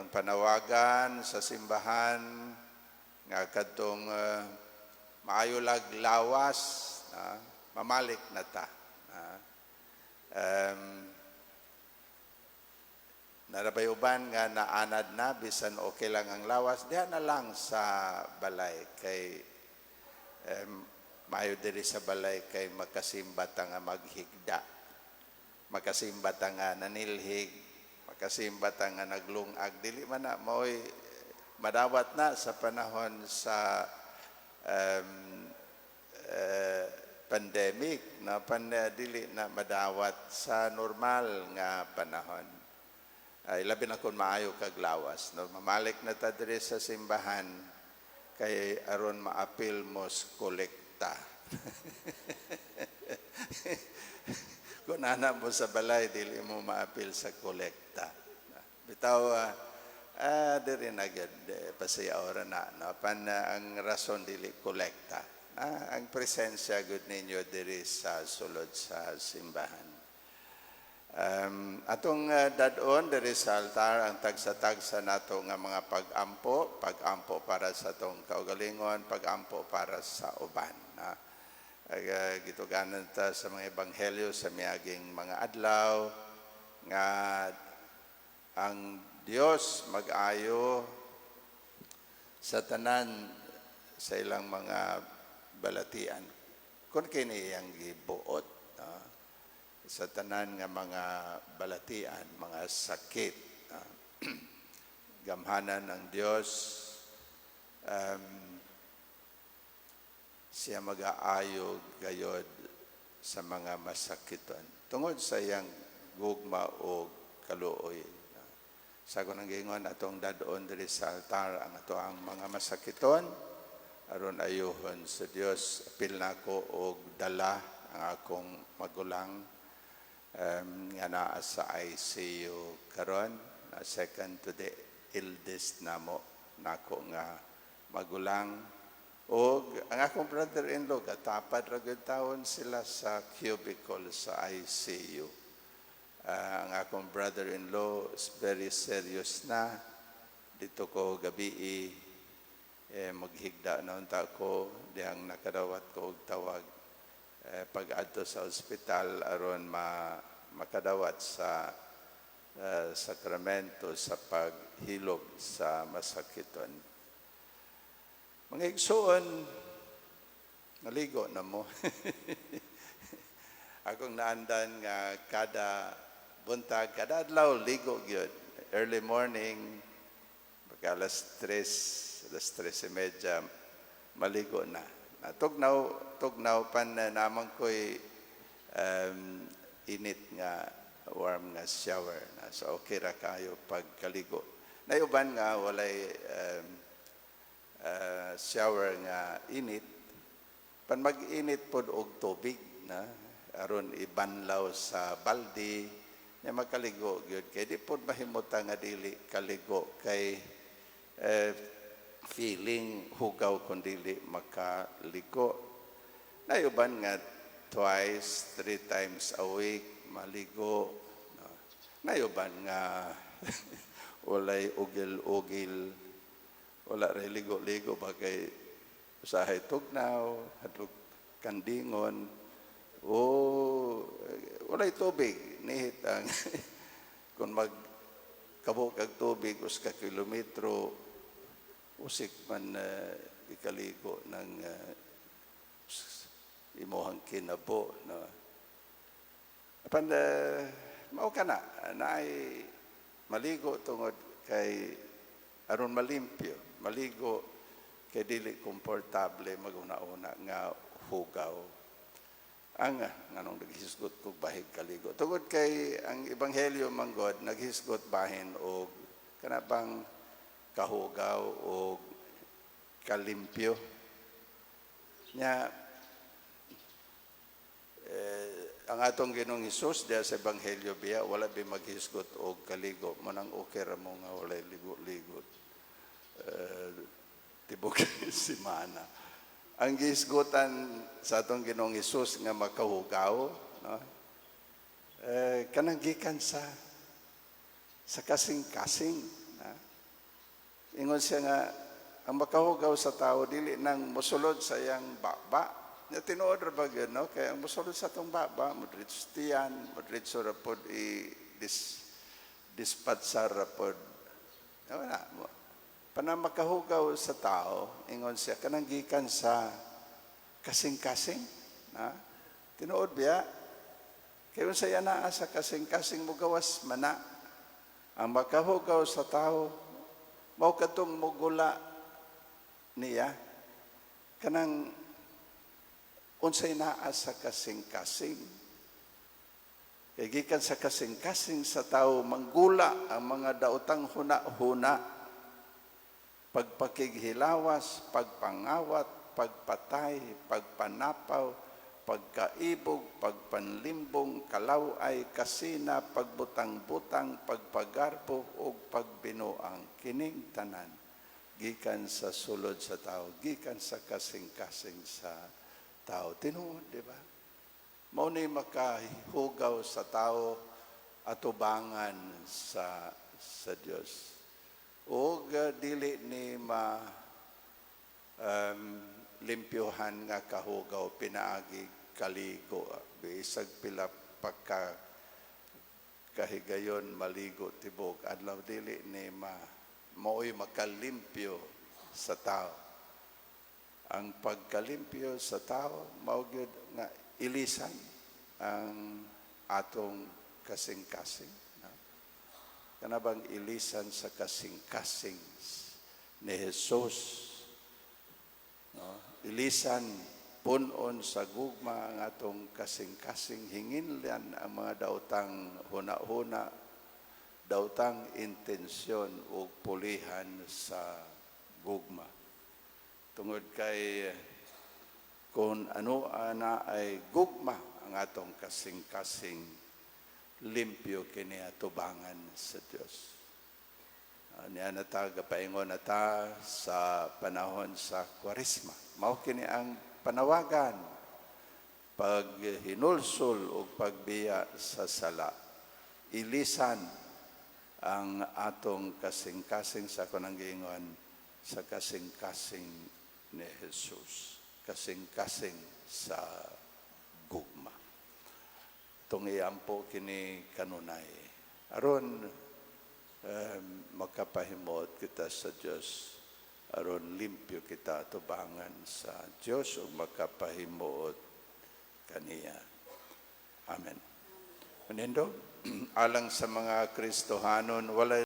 Ang panawagan sa simbahan nga kadtong maayo lag lawas na mamalik na ta. Naa ra bay uban nga naanad na, bisan okay lang ang lawas, diha na lang sa balay kay maayo diri sa balay kay makasimba ta nga maghigda, makasimba ta nga nanilhig, makasimba ta nga naglungag. Dili man na maoy madawat na sa panahon sa pandemic na pan dili na madawat sa normal nga panahon. Ay labi na kung maayo kag lawas, no? Mamalik na ta diri sa simbahan kay aron maapil mo sa kolekta. Kung ana mo sa balay, dili mo maapil sa kolekta. Bitaw diri na gyud pasiyaw ra na, no? Pan ang rason dili kolekta. Ang presensya gud ninyo diri sa sulod sa simbahan. Atong dad-on diri sa altar ang tagsa-tagsa nato nga mga pag-ampo, pag-ampo para sa atong kaugalingon, pag-ampo para sa uban. Na. Ay, gituganan ta sa mga ebanghelyo sa miaging mga adlaw nga ang Dios mag-ayo sa tanan sa ilang mga balatian kung kini iyang gibuot, no? Sa tanan nga mga balatian, mga sakit, no? Gamhanan ang Dios, siya mag-aayo gayod sa mga masakiton tungod sa iyang gugma o kaluoy. Sa akong giingon, atong dad-on diri sa altar ang ato ang mga masakiton aron ayuhon sa Dios. Apil nako og dala ang akong magulang nga naa sa ICU karon, na second to the eldest namo nako nga magulang, og ang akong brother-in-law, katapad ra gyud taon sila sa cubicle sa ICU. Ang akong brother-in-law is very serious na. Didto ko gabii, eh, maghigda na unta ko dihang nakadawat ko og tawag pag-adto sa ospital aron makadawat sa sakramento sa paghilog sa masakiton. Mga igsuon, naligo na mo? Akong naandan nga kada buntag, kada adlaw, ligo gyud. Early morning, pagka alas 3, 3:30, maligo na. Na tugnaw, tugnaw pan na naman ko'y init nga warm nga shower na. So okay ra kayo pagkaligo. Naay uban nga walay shower nga init, pan mag-init pod og tubig na aron ibanlaw sa balde nya makaligo gyud kay di pod mahimuta nga dili kaligo kay feeling hugaw kung dili makaligo. Naay uban nga twice, three times a week maligo, no? Naay uban nga walay ugil-ugil, wala ray ligo-ligo ba kay usahay tugnaw, hadlok kandingon, o walay tubig nihit ang kung mag kabuk ang tubig usa ka kilometro, usik man ikaligo ng imuhang kinabo, no? Apan mao kana naay maligo tungod kay aron malimpyo, maligo kay dili komportable maguna-una nga hugaw. Ang nganong naghisgot kog bahig kaligo? Tungod kay ang ebanghelyo manggod naghisgot bahin og kana bang kahugaw og kalimpyo. Nya ang atong Ginoong Hesus diha sa ebanghelyo biya wala bi maghisgot og kaligo, manang okay ra mo nga walay ligo-ligo. Tibok semana. Ang gihisgutan sa atong Ginoong Hesus nga makahugaw, no? Kanang gikan sa kasing-kasing, na? Ingon siya nga ang makahugaw sa tao dili nang mosulod sa iyang baba. Nya tinuod ra ba gyud, no? Kay ang mosulod sa atong baba, modiretso tiyan, modiretso ra pod i dispatsar ra pod. Wala. Pana makahugaw sa tao, ingon siya, kanang gikan sa kasing-kasing. Na? Tinuod biya? Kay unsay anaa sa kasing-kasing, mugawas mana. Ang makahugaw sa tao, mao katong mugula niya, kanang unsay naa sa kasing-kasing. Kay gikan sa kasing-kasing sa tao, manggula ang mga daotang huna-huna, pagpakighilawas, pagpangawat, pagpatay, pagpanapaw, pagkaibog, pagpanlimbong, kalaway, kasina, pagbutang-butang, pagpagarbo, ug pagbinuang. Kining tanan gikan sa sulod sa tao, gikan sa kasing-kasing sa tao. Tinuod, di ba? Mao ni makahugaw sa tao atubangan sa Dios. Ug dili ni ma limpyohan nga kahugaw pinaagi kaligo, bisag pila pagka kahigayon maligo tibok adlaw, dili ni ma maoy makalimpyo sa tao. Ang pagkalimpyo sa tao mao gyud nga ilisan ang atong kasing-kasing, no? Kana bang ilisan sa kasing-kasing ni Jesus, no? Ilisan, punon sa gugma ang atong kasing-kasing, hinginlan ang mga daotang huna-huna, daotang intensyon ug pulihan sa gugma. Tungod kay kung ano ana ay gugma ang atong kasing-kasing, limpyo kini atubangan sa Dios. Niya na ta, gapaingon na ta sa panahon sa Kwaresma. Mao kini ang panawagan, paghinulsol o pagbiya sa sala. Ilisan ang atong kasing-kasing sa kanang giingon sa kasing-kasing ni Jesus. Kasing-kasing sa gugma. Itong iampo kini kanunay. Aron makapahimuot kita sa Dios, aron limpyo kita atubangan sa Dios ug makapahimuot kaniya. Amen. Manindog alang sa mga Kristohanon walay